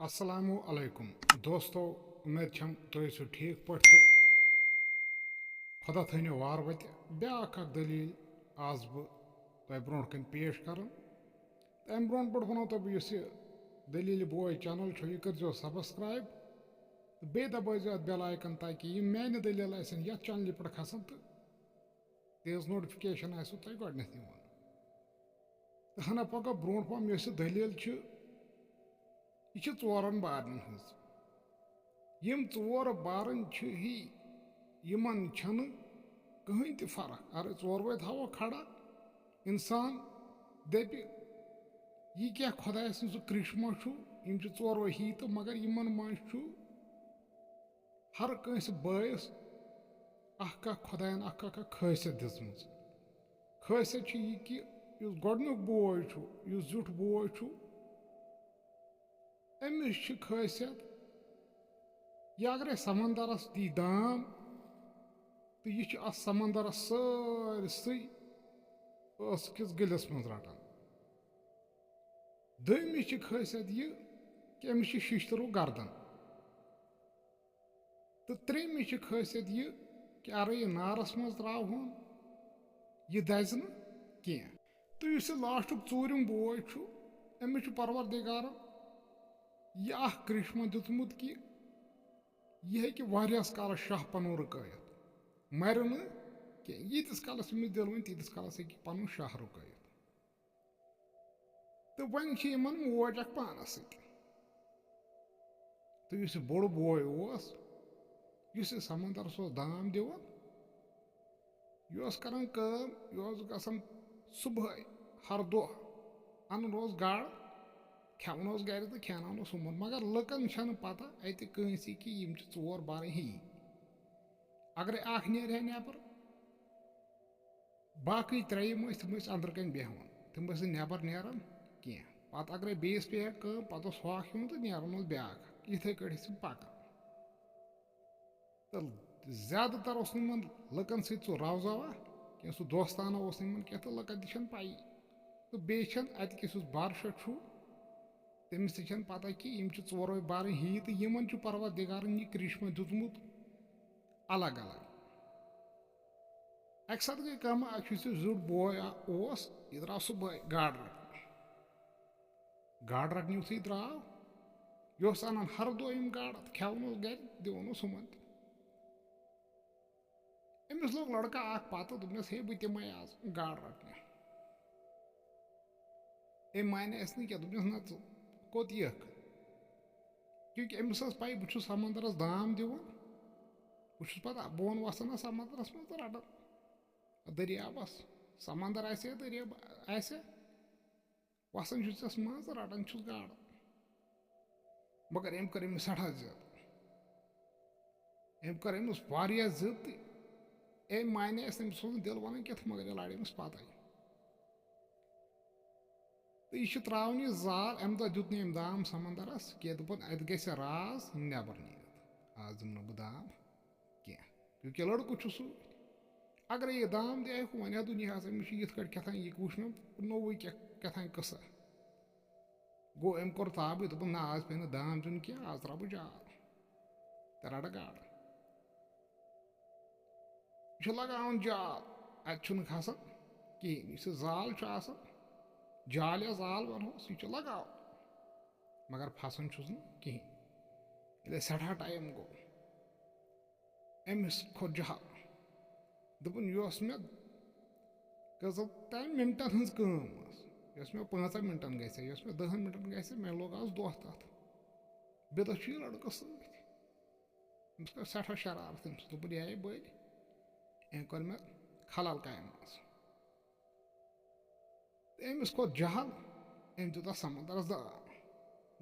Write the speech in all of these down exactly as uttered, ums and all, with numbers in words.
السلام علیکم دوستو، امید چھم تُہۍ ٲسِو ٹھیٖک پٲٹھۍ تہٕ خۄدا تھٲینو وارٕ وتہِ۔ بیٛاکھ اکھ دٔلیٖل آس بہٕ تۄہہِ برونٛٹھ کَنہِ پیش کَرُن۔ تہٕ اَمہِ برونٛٹھ برونٛٹھ وَنو تۄہہِ بہٕ، یُس یہِ دٔلیٖلہِ بوے چینل چھُ، یہِ کٔرۍزیو subscribe تہٕ بیٚیہِ دبٲیزیو اَتھ bell icon، تاکہِ یِم میانہِ دٔلیٖل آسن یَتھ چینلہِ پٮ۪ٹھ کھسان تہٕ تِہنٛز notification آسِوٕ تۄہہِ گۄڈٕنٮ۪تھ یِوان۔ تہٕ ہنا پکو برونٛٹھ پہم، یۄس یہِ دٔلیٖل چھِ، یہِ چھِ ژورن بارن ہٕنٛز۔ یِم ژور بارن چھِ ہی، یِمن چھنہٕ کٕہٕنۍ تہِ فرق۔ اگر ژوروے تھاوو کھڑا، انسان دپہِ، یہِ کیٛاہ خۄدایہِ سٕنٛز سُہ کرشمہ چھُ؟ یِم چھِ ژوروے ہی تہٕ مگر یِمن منٛز چھُ ہر کٲنٛسہِ بٲیِس اکھ اکھ خۄدایَن اکھ اکھ اکھ خٲصیت دِژمٕژ۔ خٲصیت چھِ یہِ کہِ یُس گۄڈٕنیُک بوے چھُ، یُس زیُٹھ بوے چھُ، أمِس چھِ خٲصیت، یہِ اگرے سمندرس دی دام تہٕ یہِ چھُ اتھ سمندرس سٲرسٕے ٲسہٕ کِس گٔلِس منٛز رٹان۔ دوٚیمِس چھِ خٲصیت یہِ کہِ أمِس چھِ شِشتٕرُک گردن۔ تہٕ ترٛیٚیمِس چھِ خٲصیت یہِ کہِ اَرے یہِ نارَس منٛز ترٛاوہون، یہِ دَزِ نہٕ کینٛہہ۔ تہٕ یُس یہِ لاسٹُک ژوٗرِم بوے چھُ، أمِس چھُ پروردگارَن یہِ اَکھ کرشمہ دیُتمُت کہِ یہِ ہیٚکہِ واریاہَس کالَس شاہ پَنُن رُکٲیِتھ، مَرِ نہٕ کینٛہہ۔ ییٖتِس کالَس أمِس دِل وَنہِ، تیٖتِس کالَس ہیٚکہِ پَنُن شاہ رُکٲیِتھ۔ تہٕ وۄنۍ چھِ یِمن موج اکھ پانس سۭتۍ۔ تہٕ یُس یہِ بوٚڑ بوے اوس، یُس یہِ سمندرس اوس دام دِوان، یہِ اوس کران کٲم، یہِ اوس گژھان صبحٲے ہر دۄہ انان اوس گاڈٕ، کھٮ۪وان اوس گرِ تہٕ کھٮ۪ناوان اوس ہُمن۔ مگر لُکن چھنہٕ پتہ اتہِ کٲنٛسہِ کہِ یِم چھِ ژور بارٕنۍ ہی۔ اگرے اکھ نیرِ ہا نٮ۪بر، باقٕے ترٛےٚ یِم ٲسۍ، تِم ٲسۍ أنٛدرٕ کَنۍ بیٚہوان، تِم ٲسۍ نہٕ نٮ۪بر نیران کینٛہہ۔ پَتہٕ اگرے بیٚیِس پیٚیہِ ہا کٲم، پَتہٕ اوس ہۄکھ یِوان تہٕ نیران اوس بیٛاکھ اکھ۔ یِتھَے کٲٹھۍ ٲسۍ یِم پَکان۔ تہٕ زیادٕ تر اوس نہٕ یِمَن لُکَن سۭتۍ سُہ روزاوا کینٛہہ، سُہ دوستانہ اوس نہٕ یِمَن کینٛہہ، تہٕ لُکَن تہِ چھَنہٕ پَیی۔ تہٕ بیٚیہِ چھَنہٕ اَتہِ کِس یُس بارشا چھُ، تٔمِس تہِ چھَنہٕ پَتہ کہِ یِم چھِ ژورَے بارٕنۍ ہی تہٕ یِمَن چھُ پروردگارَن یہِ کرشمہ دیُتمُت الگ الگ۔ اکہِ ساتہٕ گٔے کٲم، اکھ یُس یہِ زیُٹھ بوے اوس، یہِ درٛاو صُبحٲے گاڈٕ رٹنہِ۔ گاڈٕ رٹنہِ یُتھُے درٛاو، یہِ اوس انان ہر دۄہ یِم گاڈٕ تہٕ کھٮ۪وان اوس گرِ، دِوان اوس ہُمن تہِ۔ أمِس لوٚگ لڑکہٕ اکھ پتہٕ، دوٚپنس، "ہے، بہٕ تہِ یِمے آز گاڈٕ رٹنہِ۔" أمۍ مانیس نہٕ کینٛہہ، دوٚپنس، "نہ، ژٕ کوٚت یِکھ؟" کیونکہ أمِس ٲس پَے، بہٕ چھُس سمندرس دام دِوان، بہٕ چھُس پتہٕ بۄن وسان اَتھ سمندرس منٛز تہٕ رٹان دٔریاوس۔ سمندر آسہِ یا دٔریاو آسہِ، وسان چھُس یَتھ منٛز تہٕ رٹان چھُس گاڈٕ۔ مگر أمۍ کٔر أمِس سٮ۪ٹھاہ ضد۔ أمۍ کٔر أمِس واریاہ ضد تہٕ أمۍ مانیس نہٕ، أمِس اوس نہٕ دِل وَنان کینٛہہ، مگر یہِ لارِ أمِس پَتَے۔ تہٕ یہِ چھُ ترٛاوان یہِ زال، اَمہِ دۄہ دیُت نہٕ أمۍ دام سمندرس کینٛہہ، دوٚپُن، "اَتہِ گژھِ راز نٮ۪بر نیٖرِتھ، آز دِمہٕ نہٕ بہٕ دام کینٛہہ، کیونکہ لڑکہٕ چھُ سُہ۔ اگرے یہِ دام دِ ہا، وۄنۍ ہا دُنیاہس، أمِس چھُ یِتھ کٲٹھۍ کیٛاہ تام، یہِ وٕچھ مےٚ نوٚوُے کیٛاہ، کیٛاہ تام قٕصہ۔" گوٚو، أمۍ کوٚر تابٕے، دوٚپُن، "نہ، آز پیٚیہِ نہٕ دام دیُن کینٛہہ، آز ترٛاوٕ بہٕ جال تہٕ رٹہٕ گاڈٕ۔" یہِ چھُ لگاوان جال، اَتہِ چھُنہٕ کھسان کِہیٖنۍ۔ یُس یہِ زال چھُ آسان، جال یا زال وَنہوس، یہِ چھُ لگاوان، مگر پھسان چھُس نہٕ کِہیٖنۍ۔ ییٚلہِ اَسہِ سٮ۪ٹھاہ ٹایم گوٚو، أمِس کھوٚت جہل۔ دوٚپُن، یہِ اوس مےٚ کٔژَن تام مِنٹَن ہٕنٛز کٲم ٲس۔ یہِ اوس مےٚ پانٛژَن مِنٹَن گژھِ ہا، یہِ اوس مےٚ دَہَن مِنٹَن گژھِ ہا، مےٚ لوٚگ آز دۄہ تَتھ۔ بیٚیہِ دۄہ چھُ یہِ لڑکہٕ سۭتۍ۔ أمِس کٔر سٮ۪ٹھاہ شرارت أمۍ سٕنٛز۔ دوٚپُن، "یہِ ہے بٔلۍ، أمۍ کوٚر مےٚ خلل کامہِ منٛز۔" تہٕ أمِس کھوٚت جہل، أمۍ دیُت اَتھ سمندرس دام۔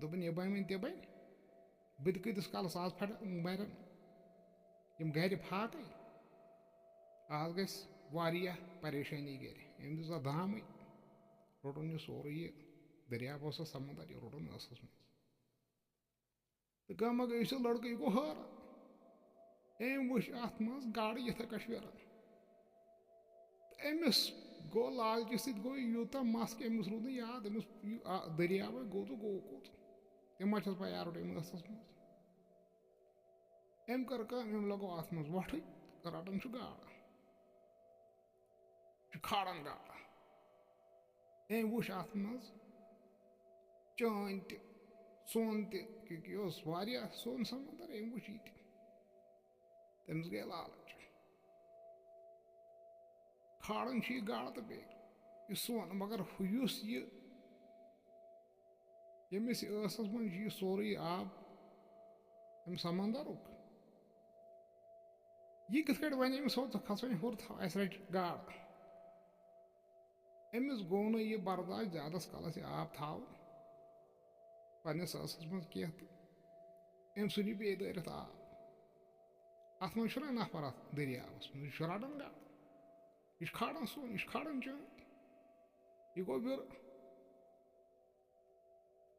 دوٚپُن، "یہِ بَنہِ وۄنۍ تہِ بَنہِ، بہٕ تہِ کۭتِس کالس آز پھٹہٕ مَرن یِم گرِ فاقے، آز گژھِ واریاہ پریشٲنی گرِ۔" أمۍ دیُت اَتھ دامٕے، روٚٹُن یہِ سورُے، یہِ دٔریاب اوس سا سمندر، یہِ روٚٹُن ٲسَس منٛز۔ تہٕ کٲمہ گٔے، یُس یہِ لڑکہٕ، یہِ گوٚو حٲران۔ أمۍ وٕچھ اَتھ منٛز گاڈٕ یِتھَے کٔٹھۍ پھِران۔ تہٕ أمِس گوٚو لالچہِ سۭتۍ گوٚو یوٗتاہ مَس کہِ أمِس روٗد نہٕ یاد، أمِس یہِ آ-، دٔریاوَے گوٚو تہٕ گوٚو کوٚت۔ تِم ما چھَس بہٕ یارٕ أمۍ ٲسَس منٛز؟ أمۍ کٔر کٲم، أمۍ لوگُن اَتھ منٛز وۄٹھٕے، رَٹان چھُ گاڈٕ، چھُ کھالان گاڈٕ۔ أمۍ وٕچھ اَتھ منٛز چٲنۍ تہِ، سۄن تہِ، کیونکہ یہِ اوس واریاہ سۄن سمندر، أمۍ وٕچھ یہِ تہِ۔ تٔمِس گٔے لالٕچ۔ کھالان چھُ یہِ گاڈٕ تہٕ بیٚیہِ یہِ سۄن، مگر ہُہ یُس یہِ، ییٚمِس یہِ ٲسَس منٛز چھُ یہِ سورُے آب اَمہِ سمندرُک، یہِ کِتھ کٲٹھۍ وَنہِ أمِس، "ہو، ژٕ کھس وۄنۍ ہیوٚر، تھاو، اَسہِ رَٹہِ گاڈٕ"؟ أمِس گوٚو نہٕ یہِ برداش زیادَس کالَس یہِ آب تھاوُن پنٛنِس ٲسَس منٛز کینٛہہ تہٕ أمۍ ژھُن یہِ بیٚیہِ دٲرِتھ آب۔ اَتھ منٛز چھُنہ نفر اَتھ دٔریاوَس منٛز، یہِ چھُ رَٹان گاڈٕ، یہِ چھُ کھالان سۄن، یہِ چھُ کھالان چٲنۍ۔ یہِ گوٚو وِرٕ۔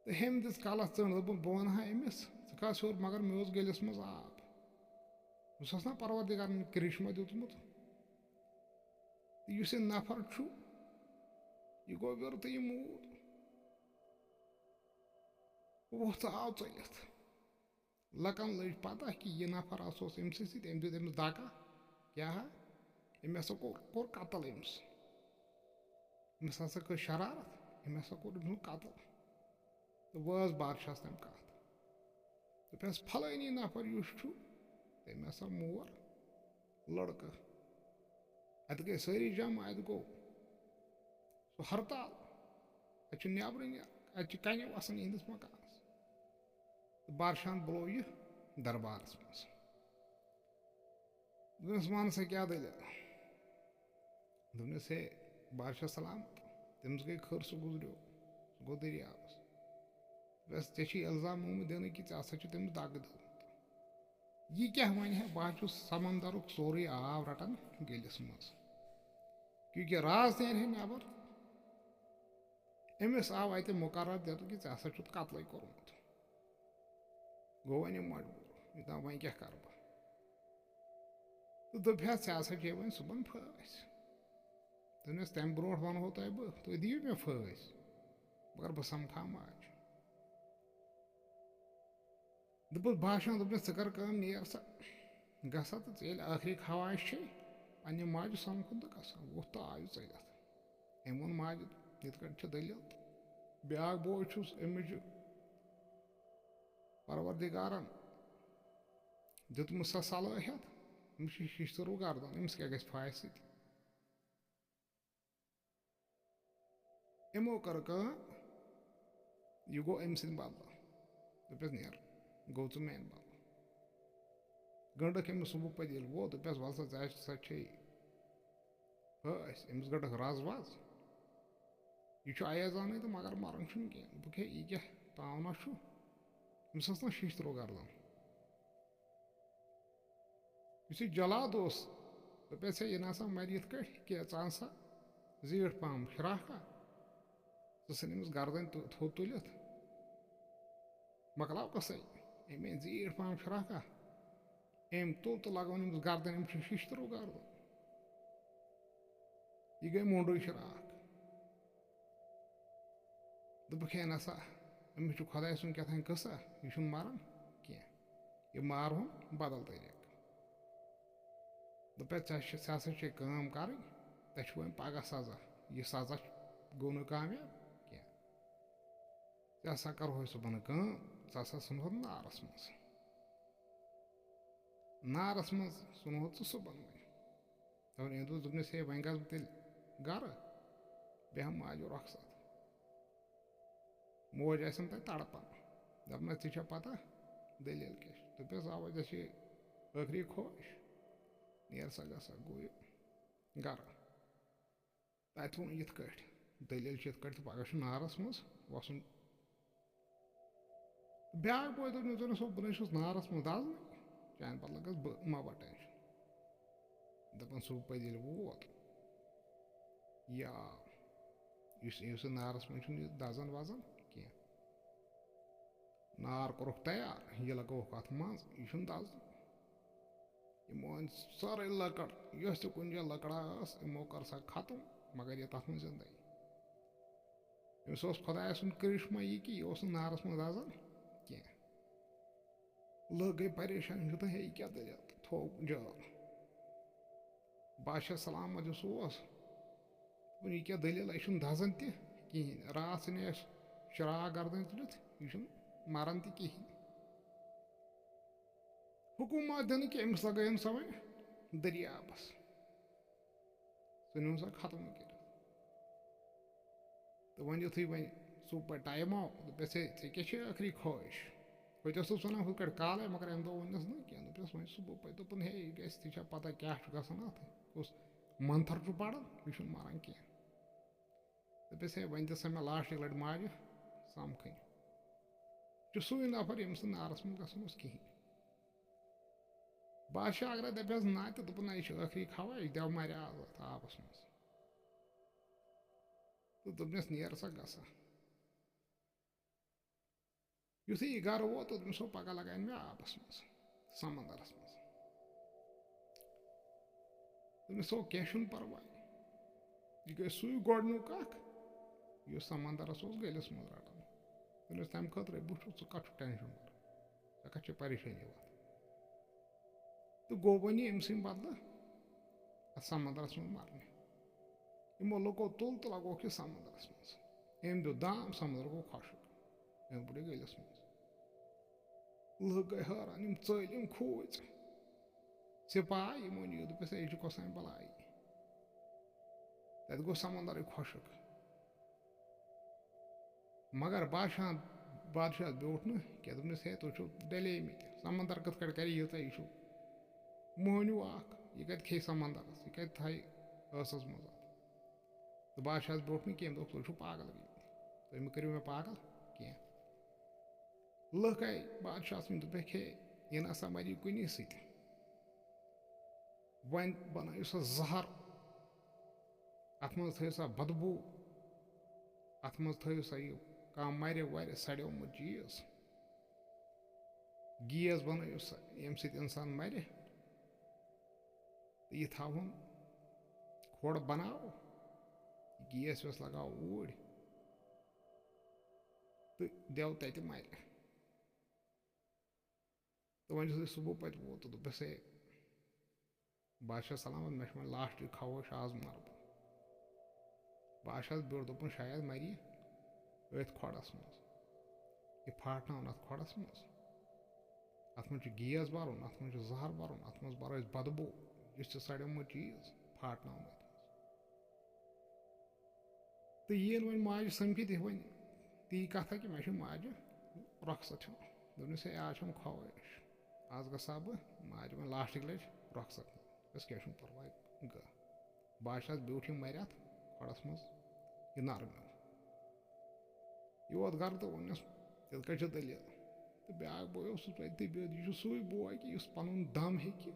تہٕ ہیٚمۍ دِژ کَلَس ژٔنٛڈ، دوٚپُن، "بہٕ وَنہٕ ہا أمِس، ژٕ کھس ہیوٚر، مگر مےٚ اوس گٔلِس منٛز آب۔" یُس اوس نا پروردگارن کرشمہ دیُتمُت۔ تہٕ یُس یہِ نفر چھُ، یہِ گوٚو وِرٕ تہٕ یہِ موٗد۔ وۄتھ آو ژٔلِتھ۔ لُکن لٔج پتہ کہِ یہِ نفر ہسا اوس أمۍ سٕے سۭتۍ، أمۍ دیُت أمِس دکہ۔ کیٛاہ ہا؟ أمۍ ہسا کوٚر، کوٚر قتل أمِس۔ أمِس ہسا کٔر شرارت، أمۍ ہسا کوٚر أمۍ سُنٛد قتل۔ تہٕ وٲژ بادشاہس تَمہِ کَتھ۔ دوٚپنَس، "پھلٲنی نفر یُس چھُ، تٔمۍ ہسا مور لڑکہٕ۔" اَتہِ گٔے سٲری جمع، اَتہِ گوٚو سُہ ہرتال۔ اَتہِ چھُ نٮ۪برٕ نیران، اَتہِ چھِ کَنہِ وَسان یِہِنٛدِس مکانَس۔ تہٕ بادشاہَن بُلوو یہِ دربارَس منٛز۔ دوٚپنَس، "وَن سا کیٛاہ دٔلیٖل؟" دوٚپنَس، "ہے، بادشاہ سلامت، تٔمِس گٔے خٲر، سُہ گُزریو، سُہ گوٚو دٔریاوَس۔ بس، ژےٚ چھُے الزام آمُت دِنہٕ کہِ ژےٚ ہسا چھُ تٔمِس دَگہٕ دیُتمُت۔ یہِ کیٛاہ وَنہِ ہے، بہٕ ہا چھُس سمندرُک سورُے آب رَٹان گٔلِس منٛز، کیونکہِ راز نیرِ ہے نٮ۪بر۔ أمِس آو اَتہِ مُقرر دِنہٕ کہِ ژےٚ ہسا چھُتھ قتلٕے کوٚرمُت۔" گوٚو وۄنۍ یہِ مجبوٗر، یہِ دَپان، "وۄنۍ کیٛاہ کَرٕ بہٕ؟" تہٕ دوٚپہَس، "ژےٚ ہسا چھے وۄنۍ صُبحن پھٲسۍ۔" دوٚپنَس، "تَمہِ برونٛٹھ وَنہو تۄہہِ بہٕ، تُہۍ دِیِو مےٚ پھٲسۍ، مگر بہٕ سَمکھا ماجہِ۔" دوٚپُس، بادشاہَن دوٚپنَس، "ژٕ کَر کٲم، نیر سا، گژھ سا تہٕ ژےٚ ییٚلہِ ٲخری خواہِش چھے پنٛنہِ ماجہِ سَمکھُن تہٕ گژھ سا۔" ووٚتھ تہٕ آو یہِ ژٔلِتھ۔ أمۍ ووٚن ماجہِ، "یِتھ کٲٹھۍ چھِ دٔلیٖل تہٕ بیٛاکھ بوے چھُس، أمِس چھُ پروردگارَن دیُتمُت سۄ صلٲحیت، أمِس چھِ شِشتٕروٗ گردَن، أمِس کیٛاہ گژھِ پھاسہِ سۭتۍ؟" یِمو کٔر کٲم، یہِ گوٚو أمۍ سٕنٛدِ بدلہٕ۔ دوٚپُس، "نیر، گوٚو ژٕ میٛانہِ بدلہٕ۔" گٔنٛڈٕکھ أمِس صُبحُک پَتہٕ ییٚلہِ ووت، دوٚپُس، "وَلہٕ سا، ژےٚ سا چھے پھٲسۍ۔" أمِس گٔنٛڈٕکھ رَز وَز۔ یہِ چھُ اَیَزانٕے تہٕ مگر مَرُن چھُنہٕ کینٛہہ۔ دوٚپُکھ، "ہے، یہِ کیٛاہ تاونا چھُ؟" أمِس ٲس نا شِشتٕروٗ گردَن۔ یُس یہِ جلاد اوس، دوٚپُس، "ہے، یہِ نہ سا مَرِ یِتھ کٲٹھۍ کینٛہہ، ژٕ اَن سا زیٖٹھ پَہَم فِراکھا، ژٕ ژھٕن أمِس گردَنۍ تہٕ تھوٚد تُلِتھ۔" مۄکلاو قٕصَے، أمۍ أنۍ زیٖٹھ پَہَم فِراکھا، أمۍ تُل تہٕ لَگووُن أمِس گردَنۍ، أمِس چھُ شِشتٕروٗ گردَن۔ یہِ گٔے مۄنٛڈٕے فِراکھ۔ دوٚپُکھ، "ہے نسا، أمِس چھُ خۄداے سُنٛد کیٛاہ تام قٕصہ، یہِ چھُنہٕ مَران کینٛہہ، یہِ مارہون بدل طریٖقہٕ۔" دوٚپُکھ، "ژےٚ چھِ، ژےٚ ہسا چھے کٲم کَرٕنۍ، ژےٚ چھُ وۄنۍ پگاہ سزا، یہِ سزا گوٚو نہٕ کامیاب کینٛہہ۔ ژےٚ ہسا کَرہوے صُبحن کٲم، ژٕ ہسا ژھٕنہوتھ نارَس منٛز۔ نارَس منٛز ژھٕنہوتھ ژٕ صُبحن وۄنۍ۔" دَپان، أمۍ دوٚپ، دوٚپنَس، "ہے، وۄنۍ گژھٕ بہٕ تیٚلہِ گَرٕ، بیٚہمہٕ ماجہِ رۄخصت۔ موج آسٮ۪م تَتہِ تَڑپان۔" دَپنَس، "ژےٚ چھےٚ پَتہ دٔلیٖل کیٛاہ چھِ؟" دوٚپمَس، "اَوا، ژےٚ چھے ٲخری خواہِش، نیر سا، گژھ سا۔" گوٚو یہِ گَرٕ۔ تَتہِ ووٚن یِتھ کٲٹھۍ، دٔلیٖل چھِ یِتھ کٲٹھۍ تہٕ پَگاہ چھُ نارَس منٛز وَسُن۔ بیٛاکھ بوے دوٚپ، "نہ، دوٚپنَس، ہُہ، بہٕ نَے چھُس نارَس منٛز دَزنٕے، چانہِ بدلہٕ گژھٕ بہٕ، مہ وَٹ ٹٮ۪نشَن۔" دَپان، صُبح پَتہٕ ییٚلہِ ووت، یہِ آو، یُس، یُس یہِ نارَس منٛز چھُنہٕ یہِ دَزان وَزان کینٛہہ۔ نار کوٚرُکھ تیار، یہِ لَگووُکھ اَتھ منٛز، یہِ چھُنہٕ دَزان۔ یِمو أنۍ سٲرٕے لٔکٕر، یۄس تہِ کُنہِ جایہِ لٔکٕر ٲس، یِمو کٔر سۄ ختم، مگر یہِ تَتھ منٛز زِندَے۔ أمِس اوس خۄداے سُنٛد کرشمہ یہِ کہِ یہِ اوس نہٕ نارَس منٛز دَزان لُکھ گٔے پریشان، یہِ چھُ دَپان، "ہے، یہِ کیٛاہ دٔلیٖل؟" تھوٚو جال۔ بادشاہ سلامت یُس اوس، دوٚپُن، "یہِ کیٛاہ دٔلیٖل؟ یہِ چھُنہٕ دَزان تہِ کِہیٖنۍ۔ راتھ ژھٕنہِ اَسہِ چراغ گردَن تُلِتھ، یہِ چھُنہٕ مَران تہِ کِہیٖنۍ۔" حُکُم ما دِنہٕ کہِ أمِس لَگٲیِن سا وۄنۍ دٔریابَس۔ ژھٕنِن سا ختم کٔرِتھ۔ تہٕ وۄنۍ یُتھُے وۄنۍ سُہ پَتہٕ ٹایم آو، دوٚپُس، "ہے، ژےٚ کیٛاہ چھے ٲخری خٲہِش؟" ہوٚتہِ اوسُس وَنان ہُتھ کٲٹھۍ کالَے، مگر أمۍ دۄہ ووٚننَس نہٕ کینٛہہ۔ دوٚپُس، "وۄنۍ صُبحُک پَتہٕ۔" دوٚپُن، "ہے، یہِ گژھِ، ژےٚ چھا پَتہ کیٛاہ چھُ گژھان اَتھ؟ کُس منتر چھُ پَران، یہِ چھُنہٕ مَران کینٛہہ۔" دوٚپُس، "ہے، وۄنۍ دِ سا مےٚ لاسٹٕچ لَٹہِ ماجہِ سَمکھٕنۍ۔" یہِ چھُ سُے نفر، ییٚمِس نہٕ نارَس منٛز گژھُن اوس کِہیٖنۍ۔ بادشاہ اگرے دَپہِ ہَس نہ تہٕ دوٚپُن، "نہ، یہِ چھُ ٲخری خواہ، یہِ دٮ۪و مَرِ آز اَتھ آبَس منٛز۔" تہٕ دوٚپنَس، "نیر سا، گژھ سا۔" یُتھُے یہِ گَرٕ ووت، تہٕ دوٚپمَس، "ہو، پَگاہ لَگاوَن مےٚ آبَس منٛز، سَمندَرَس منٛز۔" دوٚپمَس، "ہو، کینٛہہ چھُنہٕ پَرواے۔ یہِ گٔے سُے گۄڈٕنیُک اَکھ، یُس سَمندَرَس اوس گٔلِس منٛز رَٹان۔" دوٚپمَس، "تَمہِ خٲطرَے بہٕ چھُس، ژٕ کَتھ چھُکھ ٹٮ۪نشَن بَران؟ ژےٚ کَتھ چھےٚ پریشٲنی وَتھ؟" تہٕ گوٚو وۄنۍ یہِ أمۍ سٕنٛدِ بدلہٕ اَتھ سَمندَرَس منٛز مَرنہِ۔ یِمو لُکو تُل تہٕ لَگووُکھ یہِ سَمندَرَس منٛز۔ أمۍ دیُت دام، سَمندَر گوٚو خۄشٕک۔ أمۍ بُڑے گٔلِس منٛز۔ لُکھ گٔے حٲران، یِم ژٔلۍ، یِم کھوٗژۍ۔ سِپاے یِمو نِیِو، دوٚپُس، "ہے، یہِ چھُ کۄسہٕ تام بَلایی۔" تَتہِ گوٚو سَمندَرٕے خۄشٕک۔ مگر بادشاہ، بادشاہَس بیوٗٹھ نہٕ کینٛہہ، دوٚپنَس، "ہے، تُہۍ چھِو ڈَلیمٕتۍ، سَمندَر کِتھ کٲٹھۍ کَرِ ییٖژاہ، یہِ چھُ موہنیوٗ اَکھ، یہِ کَتہِ کھیٚیہِ سَمندَرَس، یہِ کَتہِ تھایہِ ٲسَس منٛز اَتھ؟" تہٕ بادشاہَس بیوٗٹھ نہٕ کینٛہہ، دوٚپُکھ، "تُہۍ چھِو پاگل گٔمٕتۍ، تُہۍ مہٕ کٔرِو مےٚ پاگل کینٛہہ۔" لُکھ آے بادشاہَس نِش، دوٚپُکھ، "ہے، یہِ نہ سا مَری کُنی سۭتۍ۔" وۄنۍ بَنٲیِو سا زَہر، اَتھ منٛز تھٲیِو سا بدبوٗ، اَتھ منٛز تھٲیِو سا یہِ کانٛہہ مَرِ وَرِ سَڑیومُت چیٖز، گیس بَنٲیِو سا، ییٚمہِ سۭتۍ اِنسان مَرِ، تہٕ یہِ تھاوُن کھۄڑ بَناو، گیس ویس لَگاو اوٗرۍ، تہٕ دٮ۪و تَتہِ مَرِ۔ تہٕ وۄنۍ یُتھُے صُبحُک پَتہٕ ووت تہٕ دوٚپُس، "ہے، بادشاہ سلامت، مےٚ چھُ وۄنۍ لاسٹٕچ خواہِش، آز مَرٕ بہٕ۔" بادشاہَس بیوٗٹھ، دوٚپُن، "شاید مَری یہِ أتھۍ کھۄڑَس منٛز، یہِ پھاٹناوُن اَتھ کھۄڑَس منٛز۔ اَتھ منٛز چھُ گیس بَرُن، اَتھ منٛز چھُ زَہر بَرُن، اَتھ منٛز بَرو أسۍ بدبوٗ، یُس ژےٚ سَڑیومُت چیٖز پھاٹناوُن اَتھ منٛز۔" تہٕ یِیِن وۄنۍ ماجہِ سَمکھِتھ، یہِ وۄنۍ تی کَتھا کہِ مےٚ چھِ ماجہِ رۄخصت ہیوٚن۔ دوٚپنَس، "ہے، آز چھَم خواہِش، آز گژھٕ ہا بہٕ ماجہِ وۄنۍ لاسٹٕکۍ لَٹہِ رۄخصت نِنۍ۔" دوٚپُس، "کینٛہہ چھُنہٕ پَرواے، گٔے۔" بادشاہَس بیوٗٹھ یہِ مَرِ اَتھ کھۄڑَس منٛز، یہِ نَرمیو۔ یہِ ووت گَرٕ تہٕ ووٚننَس، "یِتھ کٔٹھۍ چھِ دٔلیٖل۔" تہٕ بیٛاکھ بوے اوسُس تَتہِ تہِ بِہِتھ، یہِ چھُ سُے بوے کہِ یُس پَنُن دَم ہیٚکہِ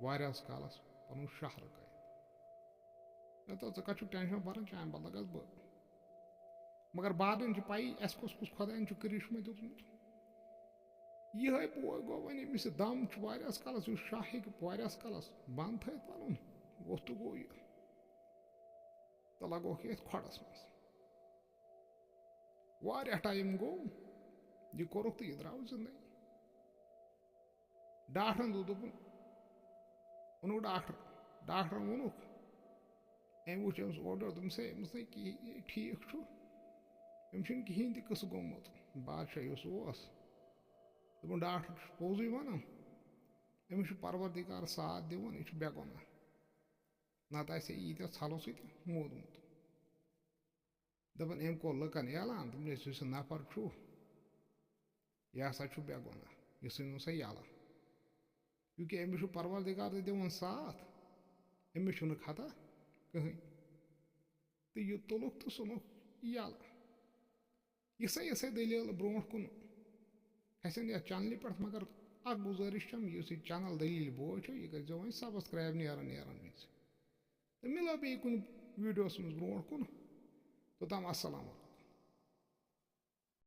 واریاہَس کالَس پَنُن شہر کٔرِتھ۔ مےٚ دوٚپ، "ژٕ کَتھ چھُکھ ٹٮ۪نشَن بَران، چانہِ بدلہٕ گژھٕ بہٕ۔" مگر بادَن چھِ پَیی، اَسہِ کُس کُس خۄدایَن چھُ کرشمہٕ دیُتمُت۔ یِہوٚے بوے گوٚو وۄنۍ، أمِس یہِ دَم چھُ واریاہَس کالَس، یُس شاہ ہیٚکہِ واریاہَس کالَس بنٛد تھٲیِتھ پَنُن، ووٚتھ تہٕ گوٚو یہِ۔ تہٕ لَگووُکھ یہِ أتھۍ کھۄڈَس منٛز۔ واریاہ ٹایم گوٚو، یہِ کوٚرُکھ تہٕ یہِ درٛاو زِندَے۔ ڈاکٹرن دوٚپ، دوٚپُن، اوٚنُکھ ڈاکٹر، ڈاکٹرن ووٚنُکھ، أمۍ وٕچھ أمِس اورٕ یورٕ، دوٚپمَس، "ہے، أمِس نَے کِہیٖنۍ، یہِ ٹھیٖک چھُ، أمِس چھُنہٕ کِہیٖنۍ تہِ قٕصہٕ گوٚمُت۔" بادشاہ یُس اوس، دوٚپُن، "ڈاکٹر چھُ پوٚزُے وَنان، أمِس چھُ پروردگار ساتھ دِوان، یہِ چھُ بے گۄناہ، نَتہٕ آسہِ ہے ییٖتیٛاہ ژھَلو سۭتۍ موٗدمُت۔" دَپان، أمۍ کوٚر لُکَن اعلان، دوٚپُن، "یُس یہِ نفر چھُ، یہِ ہسا چھُ بے گۄناہ، یہِ ژھٕنِو سا یَلہٕ۔ کیونکہِ أمِس چھُ پروردگار تہِ دِوان ساتھ، أمِس چھُنہٕ خطا کٕہٕنۍ۔" تہٕ یہِ تُلُکھ تہٕ ژھُنُکھ یَلہٕ۔ یِژھے یِژھے دٔلیٖل برونٛٹھ کُن کھسن یَتھ چینلہِ پٮ۪ٹھ، مگر اَکھ گُزٲرِش چھَم، یُس یہِ چینل دٔلیٖل بوے چھُ، یہِ کٔرۍزیو وۄنۍ subscribe نیران نیران وِزِ۔ تہٕ مِلو بیٚیہِ کُنہِ ویٖڈیوَس منٛز برونٛٹھ کُن۔ توٚتام السلام علیکم۔